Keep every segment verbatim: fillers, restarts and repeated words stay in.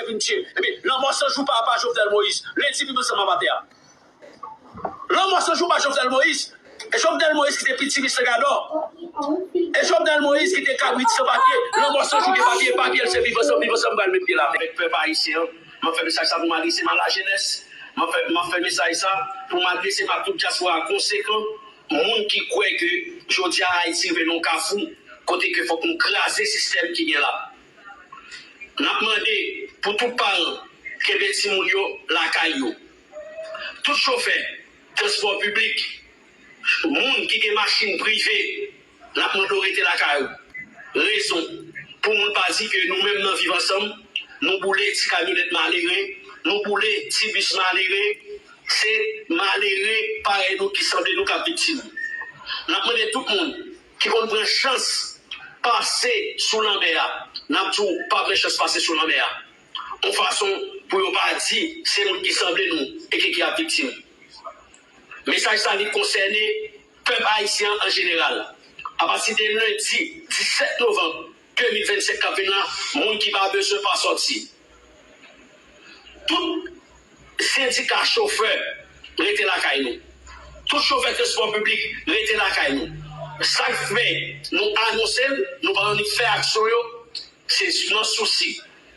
vin tchye. Ebyen, lanmò san jou pa, pa Jovenel Moïse. Lendi Viv Ansanm ap atè a. Lanmò san jou pa Jovenel Moïse. E Jovenel Moïse ki te piti Michel Gador. E Jovenel Moïse ki te kabrit san papye. Lanmò san jou gen papye, papye l se Viv Ansanm, Viv Ansanm pral met pye l avè l. Avèk pèp ayisyen an, m ap fè mesaj sa pou m adrese m a lajenès. M ap fè, m ap fè mesaj sa pou m adrese m ak tout dyaspora konsekan, moun ki kwè ke jodi a Ayiti rive nan yon kafou kote ke fòk nou kraze sistèm ki gen la. N ap mande pou tout paran kenbe timoun yo lakay yo. Tout chofè transpò piblik, moun ki gen machin prive, n ap mande w rete lakay ou. Rezon, pou moun pa di ke nou menm nan Viv Ansanm, nou boule ti kamyonèt malere, nou boule ti bis malere, se malere parèy nou ki sanble nou k ap viktim. N ap mande tout moun ki konn pran chans pase sou lanmè a, n ap di w pa pran chans pase sou lanmè a. Yon fason pou yo pa di se moun ki sanble nou e ki, ki ap viktim. Mesaj sa li konsène pèp ayisyen an an jeneral. Apati de lendi disèt novanm de mil vennsenk k ap vin la, moun ki pa bezwen pa sòti. Tout sendika chofè, rete lakay nou. Tout chofè transpò piblik, rete lakay nou. Sa k fè nou anonse l, nou pa annik fè aksyon yo, se nan sousi,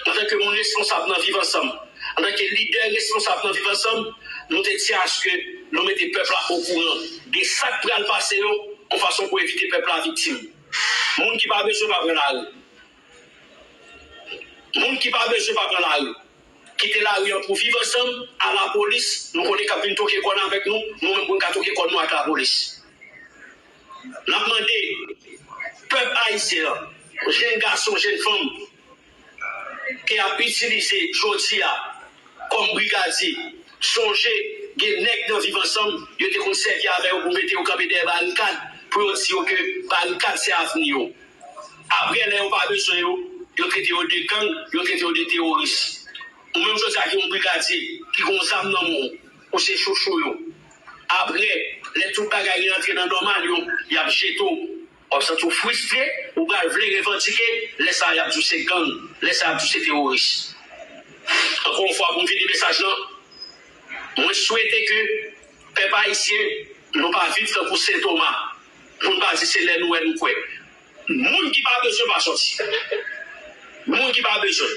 antanke moun responsab nan Viv Ansanm, antanke lidè responsab nan Viv Ansanm, nou te di aske nou mete pèp la okouran de sa k pral pase yo, yon fason pou evite pèp la viktim. Moun ki pa bezwen pa pran lari. Moun ki pa bezwen pa pran lari. Kite lari an pou Viv Ansanm, a lapolis, nou konnen k ap vin toke kòn avèk nou, nou menm pou n ka toke kòn nou ak lapolis. N ap mande pèp ayisyen an, jenn gason, jenn fanm, ke y ap itilize jodi a kòm brigadye, sonje, gen nèg nan Viv Ansanm, yo te konn sèvi avè yo pou mete yo kanpe dèyè barikad, pou yo di yo ke barikad se avni yo. Apre, lè yo pa bezwen yo, yo trete yo de gang, yo trete yo de teworis. Ou menm jodi a ki yon brigadye, ki gen yon zam nan men w, ou se chouchou yo. Apre, lè tout bagay rantre nan nòmal yo, y ap jete w. W ap santi w fristre, ou pral vle revandike, lè sa a y ap di w se gang, lè sa a y ap di w se teworis. Ankò yon fwa, pou m fini mesaj lan, mwen swete ke pèp ayisyen, nou pa viv tankou Sen Toma, pou n pa di se lè nou wè nou kwè. Moun ki pa bezwen pa sòti. Moun ki pa bezwen.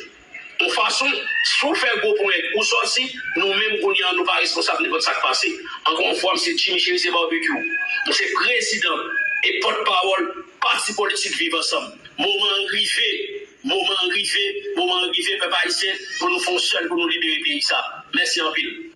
Yon fason, si w fè gwo pwen, ou sòti, nou menm kounye a, nou pa responsab nenpòt sa k pase. Ankò yon fwa, m se Jimmy Chérizier Barbecue. M se prezidan e pòtpawòl pati politik Viv Ansanm. Moman an rive, moman an rive, moman an rive, pèp ayisyen, pou nou fè yon sèl, pou nou libere peyi sa. Mèsi anpil.